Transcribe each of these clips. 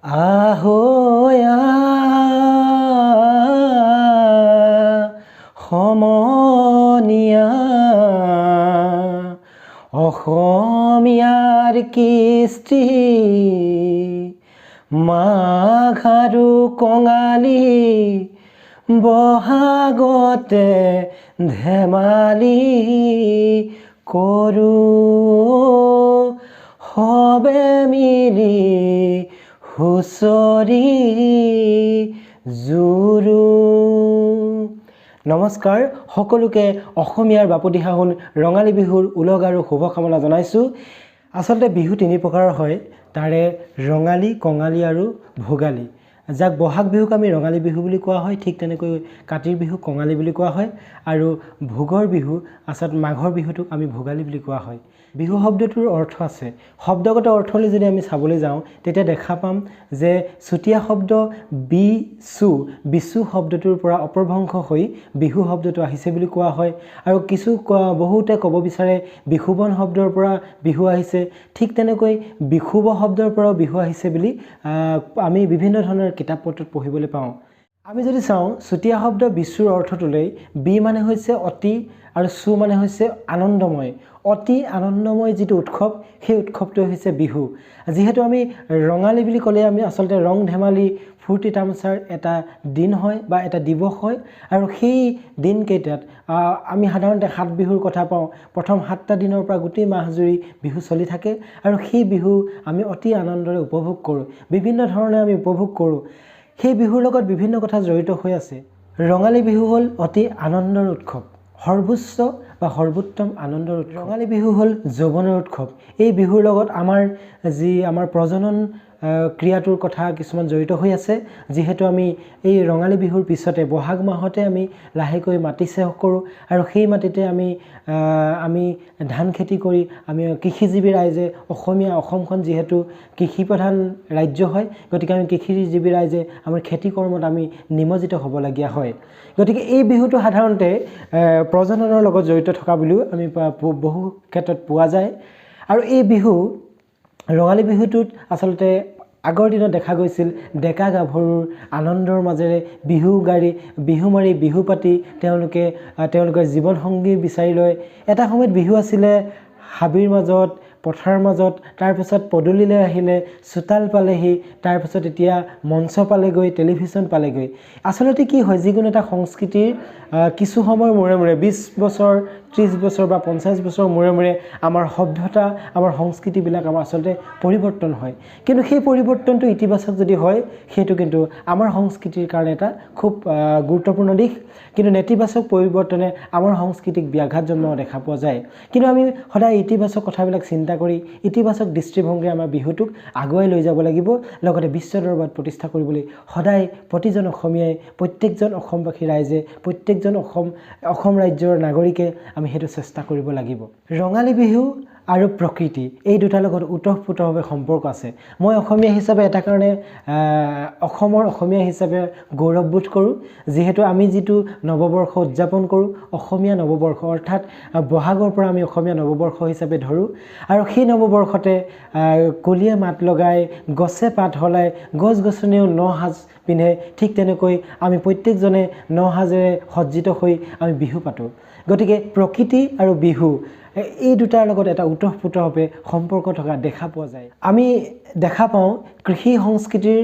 আহৈ সমনীয়া, অসমীয়াৰ কৃষ্টি মাঘ আৰু কঙালী, বহাগতে ধেমালি কৰোঁ সবে মিলি হুঁচৰি জোৰো। নমস্কাৰ সকলোকে, অসমীয়াৰ বাপতি সাহোন ৰঙালী বিহুৰ ওলগ আৰু শুভকামনা জনাইছোঁ। আচলতে বিহু তিনি প্ৰকাৰৰ হয়, তাৰে ৰঙালী, কঙালী আৰু ভোগালী। যাক বহাগ বিহুক আমি ৰঙালী বিহু বুলি কোৱা হয়, ঠিক তেনেকৈ কাতিৰ বিহুক কঙালী বুলি কোৱা হয় আৰু ভোগৰ বিহু আচলতে মাঘৰ বিহুটোক আমি ভোগালী বুলি কোৱা হয়। বিহু শব্দটোৰ অৰ্থ আছে। শব্দগত অৰ্থলৈ যদি আমি চাবলৈ যাওঁ, তেতিয়া দেখা পাম যে চুতীয়া শব্দ বি চু, বিচু শব্দটোৰ পৰা অপভ্ৰংশ হৈ বিহু শব্দটো আহিছে বুলি কোৱা হয়। আৰু কিছু বহুতে ক'ব বিচাৰে বিষুবন শব্দৰ পৰা বিহু আহিছে, ঠিক তেনেকৈ বিষুৱ শব্দৰ পৰাও বিহু আহিছে বুলি আমি বিভিন্ন ধৰণৰ কিতাপ পত্ৰত পঢ়িবলৈ পাওঁ। আমি যদি চাওঁ চুতীয়া শব্দ বিচুৰ অৰ্থটোলৈ, বি মানে হৈছে অতি আৰু চু মানে হৈছে আনন্দময়। অতি আনন্দময় যিটো উৎসৱ, সেই উৎসৱটোৱে হৈছে বিহু। যিহেতু আমি ৰঙালী বুলি ক'লে আমি আচলতে ৰং ধেমালি ফূৰ্তি তামাচাৰ এটা দিন হয় বা এটা দিৱস হয়। আৰু সেই দিনকেইটাত আমি সাধাৰণতে সাত বিহুৰ কথা পাওঁ। প্ৰথম 7টা দিনৰ পৰা গোটেই মাহজুৰি বিহু চলি থাকে আৰু সেই বিহু আমি অতি আনন্দৰে উপভোগ কৰোঁ, বিভিন্ন ধৰণে আমি উপভোগ কৰোঁ। সেই বিহুৰ লগত বিভিন্ন কথা জড়িত হৈ আছে। ৰঙালী বিহু হ'ল অতি আনন্দৰ উৎসৱ, সৰ্বোচ্চ বা সৰ্বোত্তম আনন্দৰ উৎসৱ। ৰঙালী বিহু হ'ল যৌৱনৰ উৎসৱ। এই বিহুৰ লগত আমাৰ যি আমাৰ প্ৰজনন ক্ৰিয়াটোৰ কথা কিছুমান জড়িত হৈ আছে। যিহেতু আমি এই ৰঙালী বিহুৰ পিছতে বহাগ মাহতে আমি লাহেকৈ মাটি চেহ কৰোঁ আৰু সেই মাটিতে আমি ধান খেতি কৰি আমি কৃষিজীৱী ৰাইজে, অসমীয়া অসমখন যিহেতু কৃষিপ্ৰধান ৰাজ্য হয়, গতিকে আমি কৃষিজীৱী ৰাইজে আমাৰ খেতি কৰ্মত আমি নিমজ্জিত হ'বলগীয়া হয়। গতিকে এই বিহুটো সাধাৰণতে প্ৰজননৰ লগত জড়িত থকা বুলিও আমি বহু ক্ষেত্ৰত পোৱা যায়। আৰু এই বিহু ৰঙালী বিহুটোত আচলতে আগৰ দিনত দেখা গৈছিল ডেকা গাভৰুৰ আনন্দৰ মাজেৰে বিহু গাড়ী, বিহু মাৰি, বিহু পাতি তেওঁলোকে তেওঁলোকৰ জীৱন সংগী বিচাৰি লয়। এটা সময়ত বিহু আছিলে হাবিৰ মাজত, পথাৰৰ মাজত, তাৰপিছত পদূলিলৈ আহিলে, চোতাল পালেহি, তাৰপিছত এতিয়া মঞ্চ পালেগৈ, টেলিভিশ্যন পালেগৈ। আচলতে কি হয়, যিকোনো এটা সংস্কৃতিৰ কিছু সময়ৰ মূৰে মূৰে 20 বছৰ, 30 বছৰ বা 50 বছৰৰ মূৰে মূৰে আমাৰ সভ্যতা, আমাৰ সংস্কৃতিবিলাক আমাৰ আচলতে পৰিৱৰ্তন হয়। কিন্তু সেই পৰিৱৰ্তনটো ইতিবাচক যদি হয়, সেইটো কিন্তু আমাৰ সংস্কৃতিৰ কাৰণে এটা খুব গুৰুত্বপূৰ্ণ দিশ। কিন্তু নেতিবাচক পৰিৱৰ্তনে আমাৰ সংস্কৃতিক ব্যাঘাত জন্মোৱা দেখা পোৱা যায়। কিন্তু আমি সদায় ইতিবাচক কথাবিলাক চিন্তা কৰি ইতিবাচক দৃষ্টিভংগীৰে আমাৰ বিহুটোক আগুৱাই লৈ যাব লাগিব। লগতে বিশ্ব দৰবাৰত প্ৰতিষ্ঠা কৰিবলৈ সদায় প্ৰতিজন অসমীয়াই, প্ৰত্যেকজন অসমবাসী ৰাইজে, প্ৰত্যেকজন অসম ৰাজ্যৰ নাগৰিকে আমি সেইটো চেষ্টা কৰিব লাগিব। ৰঙালী বিহু আৰু প্ৰকৃতি এই দুটাৰ লগত ওতঃপ্ৰোতভাৱে সম্পৰ্ক আছে। মই অসমীয়া হিচাপে এটা কাৰণে অসমৰ অসমীয়া হিচাপে গৌৰৱবোধ কৰোঁ, যিহেতু আমি যিটো নৱবৰ্ষ উদযাপন কৰোঁ, অসমীয়া নৱবৰ্ষ, অৰ্থাৎ বহাগৰ পৰা আমি অসমীয়া নৱবৰ্ষ হিচাপে ধৰোঁ। আৰু সেই নৱবৰ্ষতে কলিয়ে মাত লগাই, গছে পাত সলায়, গছ গছনিয়েও ন সাজ পিন্ধে, ঠিক তেনেকৈ আমি প্ৰত্যেকজনে ন সাজেৰে সজ্জিত হৈ আমি বিহু পাতোঁ। গতিকে প্ৰকৃতি আৰু বিহু এই দুটাৰ লগত এটা ওতঃপ্ৰোতভাৱে সম্পৰ্ক থকা দেখা পোৱা যায়। আমি দেখা পাওঁ কৃষি সংস্কৃতিৰ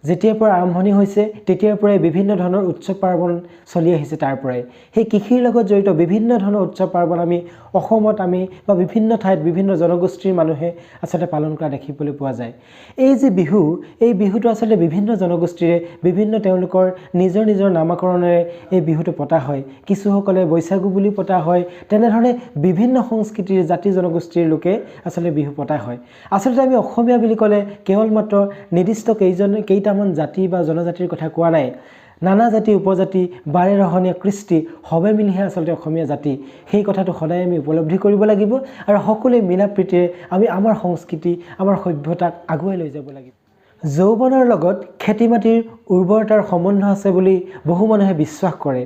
যেতিয়াৰ পৰা আৰম্ভণি হৈছে, তেতিয়াৰ পৰাই বিভিন্ন ধৰণৰ উৎসৱ পাৰ্বণ চলি আহিছে। তাৰ পৰাই সেই কৃষিৰ লগত জড়িত বিভিন্ন ধৰণৰ উৎসৱ পাৰ্বণ আমি অসমত আমি বা বিভিন্ন ঠাইত বিভিন্ন জনগোষ্ঠীৰ মানুহে আচলতে পালন কৰা দেখিবলৈ পোৱা যায়। এই যি বিহু, এই বিহুটো আচলতে বিভিন্ন জনগোষ্ঠীৰে বিভিন্ন তেওঁলোকৰ নিজৰ নিজৰ নামাকৰণেৰে এই বিহুটো পতা হয়। কিছুসকলে বৈশাগু বুলি পতা হয়। তেনেধৰণে বিভিন্ন সংস্কৃতিৰ জাতি জনগোষ্ঠীৰ লোকে আচলতে বিহু পতা হয়। আচলতে আমি অসমীয়া বুলি ক'লে কেৱল মাত্ৰ নিৰ্দিষ্ট কেইটামান জাতি বা জনজাতিৰ কথা কোৱা নাই। নানা জাতি উপজাতি বাৰে ৰহণীয়া কৃষ্টি সবে মিলিহে আচলতে অসমীয়া জাতি। সেই কথাটো সদায় আমি উপলব্ধি কৰিব লাগিব আৰু সকলোৱে মিলা প্ৰীতিৰে আমি আমাৰ সংস্কৃতি, আমাৰ সভ্যতাক আগুৱাই লৈ যাব লাগিব। যৌৱনৰ লগত খেতি মাটিৰ উৰ্বৰতাৰ সম্বন্ধ আছে বুলি বহু মানুহে বিশ্বাস কৰে।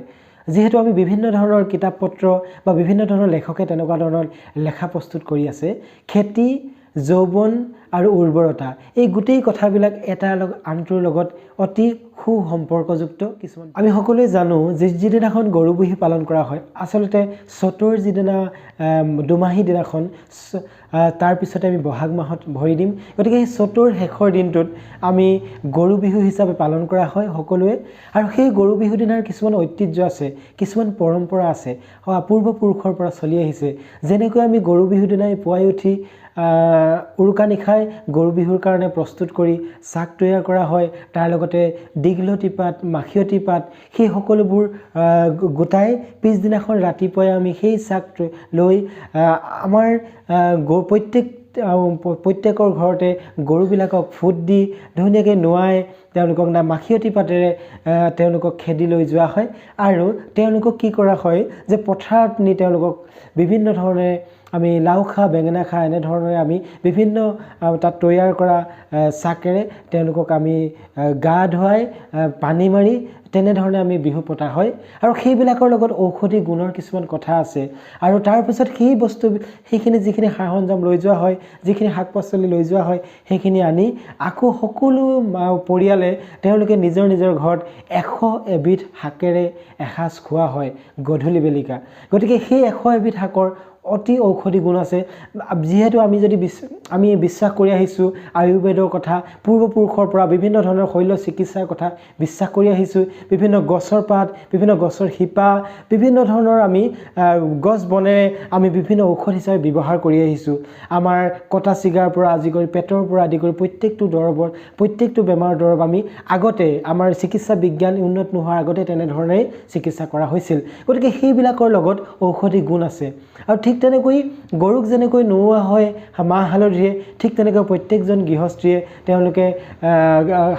যিহেতু আমি বিভিন্ন ধৰণৰ কিতাপ পত্ৰ বা বিভিন্ন ধৰণৰ লেখকে তেনেকুৱা ধৰণৰ লেখা প্ৰস্তুত কৰি আছে, খেতি যৌৱন আৰু উৰ্বৰতা, এই গোটেই কথাবিলাক এটাৰ লগত আনটোৰ লগত অতি সুসম্পৰ্কযুক্ত। কিছুমান আমি সকলোৱে জানো যে যিদিনাখন গৰু বিহু পালন কৰা হয়, আচলতে চ'তৰ যিদিনা দুমাহী দিনাখন, তাৰপিছতে আমি বহাগ মাহত ভৰি দিম। গতিকে সেই চ'তৰ শেষৰ দিনটোত আমি গৰু বিহু হিচাপে পালন কৰা হয় সকলোৱে। আৰু সেই গৰু বিহু দিনাৰ কিছুমান ঐতিহ্য আছে, কিছুমান পৰম্পৰা আছে, পূৰ্বপুৰুষৰ পৰা চলি আহিছে। যেনেকৈ আমি গৰু বিহু দিনাই পুৱাই উঠি উৰুকা নিশাই গৰু বিহুৰ কাৰণে প্ৰস্তুত কৰি চাক তৈয়াৰ কৰা হয়, তাৰ লগতে দীঘলতি পাত, মাখিয়তী পাত, সেই সকলোবোৰ গোটাই পিছদিনাখন ৰাতিপুৱাই আমি সেই চাক লৈ আমাৰ প্ৰত্যেকৰ ঘৰতে গৰুবিলাকক ফুট দি ধুনীয়াকৈ নোৱাই তেওঁলোকক না মাখিয়তী পাতেৰে তেওঁলোকক খেদি লৈ যোৱা হয়। আৰু তেওঁলোকক কি কৰা হয় যে পথাৰত নি তেওঁলোকক বিভিন্ন ধৰণেৰে আমি লাও খা বেঙেনা খা এনেধৰণেৰে আমি বিভিন্ন তাত তৈয়াৰ কৰা চাকেৰে তেওঁলোকক আমি গা ধুৱাই পানী মাৰি তেনেধৰণে আমি বিহু পতা হয়। আৰু সেইবিলাকৰ লগত ঔষধি গুণৰ কিছুমান কথা আছে। আৰু তাৰপিছত সেই বস্তু সেইখিনি যিখিনি সা সৰঞ্জাম লৈ যোৱা হয়, যিখিনি শাক পাচলি লৈ যোৱা হয়, সেইখিনি আনি আকৌ সকলো পৰিয়ালে তেওঁলোকে নিজৰ নিজৰ ঘৰত 101বিধ শাকেৰে এসাঁজ খোৱা হয় গধূলি বেলিকা। গতিকে সেই 101বিধ শাকৰ অতি ঔষধি গুণ আছে। যিহেতু আমি যদি আমি বিশ্বাস কৰি আহিছোঁ আয়ুৰ্বেদৰ কথা, পূৰ্বপুৰুষৰ পৰা বিভিন্ন ধৰণৰ শল্য চিকিৎসাৰ কথা বিশ্বাস কৰি আহিছোঁ, বিভিন্ন গছৰ পাত, বিভিন্ন গছৰ শিপা, বিভিন্ন ধৰণৰ আমি গছ বনেৰে আমি বিভিন্ন ঔষধ হিচাপে ব্যৱহাৰ কৰি আহিছোঁ। আমাৰ কটা ছিগাৰ পৰা আদি কৰি পেটৰ পৰা আদি কৰি প্ৰত্যেকটো দৰৱৰ, প্ৰত্যেকটো বেমাৰৰ দৰৱ আমি আগতে আমাৰ চিকিৎসা বিজ্ঞান উন্নত নোহোৱাৰ আগতে তেনেধৰণেই চিকিৎসা কৰা হৈছিল। গতিকে সেইবিলাকৰ লগত ঔষধি গুণ আছে। আৰু ঠিক তেনেকৈ গৰুক যেনেকৈ নোওৱা হয় মাহ হালধিৰে, ঠিক তেনেকৈ প্ৰত্যেকজন গৃহস্থীয়ে তেওঁলোকে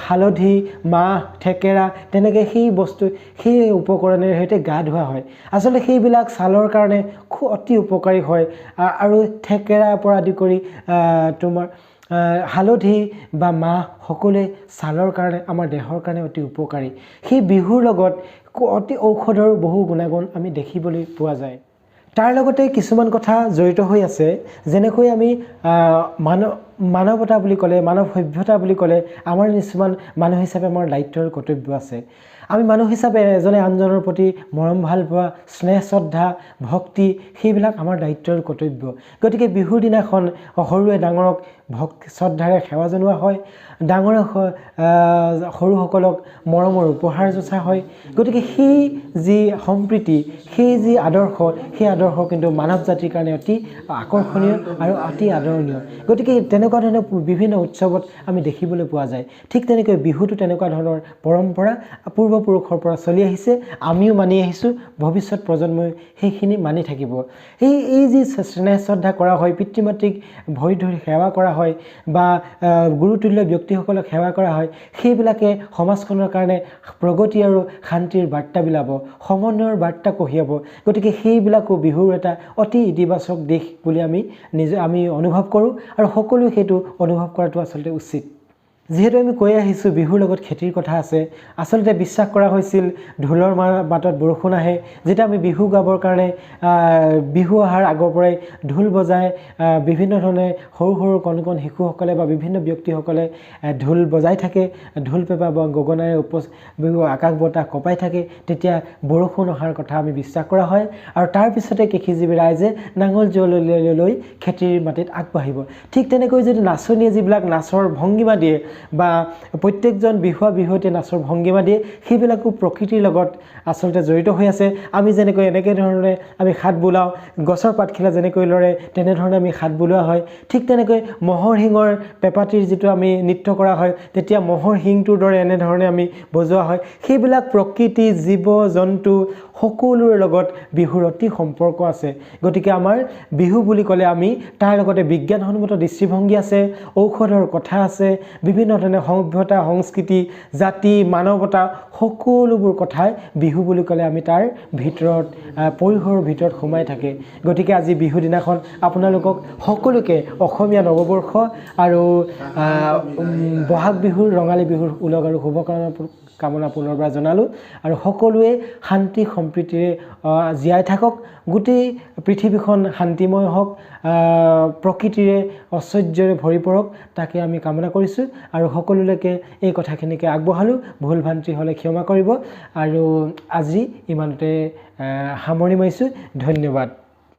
হালধি, মাহ, থেকেৰা তেনেকৈ সেই বস্তু সেই উপকৰণেৰে সৈতে গা ধোৱা হয়। আচলতে সেইবিলাক ছালৰ কাৰণে খুব অতি উপকাৰী হয়। আৰু থেকেৰাৰ পৰা আদি কৰি তোমাৰ হালধি বা মাহ সকলোৱে ছালৰ কাৰণে, আমাৰ দেহৰ কাৰণে অতি উপকাৰী। সেই বিহুৰ লগত অতি ঔষধৰ বহু গুণাগুণ আমি দেখিবলৈ পোৱা যায়। তাৰ লগতে কিছুমান কথা জড়িত হৈ আছে, যেনেকৈ আমি মানৱতা বুলি ক'লে, মানৱ সভ্যতা বুলি ক'লে আমাৰ কিছুমান মানুহ হিচাপে আমাৰ দায়িত্ব আৰু কৰ্তব্য আছে। আমি মানুহ হিচাপে এজনে আনজনৰ প্ৰতি মৰম, ভালপোৱা, স্নেহ, শ্ৰদ্ধা, ভক্তি, সেইবিলাক আমাৰ দায়িত্ব আৰু কৰ্তব্য। গতিকে বিহুৰ দিনাখন সৰুৱে ডাঙৰক ভক্তি শ্ৰদ্ধাৰে সেৱা জনোৱা হয়, ডাঙৰে সৰুসকলক মৰমৰ উপহাৰ যঁচা হয়। গতিকে সেই যি সম্প্ৰীতি, সেই যি আদৰ্শ, সেই আদৰ্শ কিন্তু মানৱ জাতিৰ কাৰণে অতি আকৰ্ষণীয় আৰু অতি আদৰণীয়। গতিকে তেনেকুৱা ধৰণৰ বিভিন্ন উৎসৱত আমি দেখিবলৈ পোৱা যায়। ঠিক তেনেকৈ বিহুটো তেনেকুৱা ধৰণৰ পৰম্পৰা পূৰ্বপুৰুষৰ পৰা চলি আহিছে, আমিও মানি আহিছোঁ, ভৱিষ্যত প্ৰজন্মই সেইখিনি মানি থাকিব। এই যি স্নেহ শ্ৰদ্ধা কৰা হয়, পিতৃ মাতৃক ভৰি ধৰি সেৱা কৰা হয় বা গুৰুতুল্য ব্যক্তিসকলক সেৱা কৰা হয়, সেইবিলাকে সমাজখনৰ কাৰণে প্ৰগতি আৰু শান্তিৰ বাৰ্তা বিলাব, সমন্বয়ৰ বাৰ্তা কঢ়িয়াব। গতিকে সেইবিলাকো বিহুৰ এটা অতি ইতিবাচক দিশ বুলি আমি নিজে আমি অনুভৱ কৰোঁ আৰু সকলোৱে সেইটো অনুভৱ কৰাটো আচলতে উচিত। যিহেতু আমি কৈ আহিছোঁ বিহুৰ লগত খেতিৰ কথা আছে, আচলতে বিশ্বাস কৰা হৈছিল ঢোলৰ মাতত বৰষুণ আহে। যেতিয়া আমি বিহু গাবৰ কাৰণে বিহু অহাৰ আগৰ পৰাই ঢোল বজাই বিভিন্ন ধৰণে সৰু সৰু কণ কণ শিশুসকলে বা বিভিন্ন ব্যক্তিসকলে ঢোল বজাই থাকে, ঢোল পেঁপা বা গগনাৰে বিহু আকাশ বতাহ কঁপাই থাকে, তেতিয়া বৰষুণ অহাৰ কথা আমি বিশ্বাস কৰা হয়। আৰু তাৰপিছতে কৃষিজীৱী ৰাইজে নাঙল যুঁৱলি লৈ খেতিৰ মাটিত আগবাঢ়িব। ঠিক তেনেকৈ যদি নাচনীয়ে যিবিলাক নাচৰ ভংগীমা দিয়ে বা প্ৰত্যেকজন বিহুৱা বিহুৱতীয়ে নাচৰ ভংগীমা দিয়ে, সেইবিলাকো প্ৰকৃতিৰ লগত আচলতে জড়িত হৈ আছে। আমি যেনেকৈ এনেকৈ ধৰণে আমি হাত বোলাওঁ, গছৰ পাতখিলা যেনেকৈ লৰে তেনেধৰণে আমি হাত বোলোৱা হয়। ঠিক তেনেকৈ ম'হৰ শিঙৰ পেঁপাটিৰ যিটো আমি নৃত্য কৰা হয়, তেতিয়া ম'হৰ শিংটোৰ দৰে এনেধৰণে আমি বজোৱা হয়। সেইবিলাক প্ৰকৃতি, জীৱ জন্তু সকলোৰে লগত বিহুৰ অতি সম্পৰ্ক আছে। গতিকে আমাৰ বিহু বুলি ক'লে আমি তাৰ লগতে বিজ্ঞানসন্মত দৃষ্টিভংগী আছে, ঔষধৰ কথা আছে, বিভিন্ন ধৰণৰ সভ্যতা, সংস্কৃতি, জাতি, মানৱতা সকলোবোৰ কথাই বিহু বুলি ক'লে আমি তাৰ ভিতৰত পৰিসৰৰ ভিতৰত সোমাই থাকে। গতিকে আজি বিহু দিনাখন আপোনালোকক সকলোকে অসমীয়া নৱবৰ্ষ আৰু বহাগ বিহুৰ, ৰঙালী বিহুৰ ওলগ আৰু শুভকামনা কামনা পুনৰবাৰ জনালোঁ আৰু সকলোৱে শান্তি সম্প্ৰীতিৰে জীয়াই থাকক, গোটেই পৃথিৱীখন শান্তিময় হওক, প্ৰকৃতিৰে ঐশ্বৰ্যৰে ভৰি পৰক, তাকে আমি কামনা কৰিছোঁ। আৰু সকলোলৈকে এই কথাখিনিকে আগবঢ়ালোঁ, ভুল ভ্ৰান্তি হ'লে ক্ষমা কৰিব। আৰু আজি ইমানতে সামৰণি মাৰিছোঁ, ধন্যবাদ।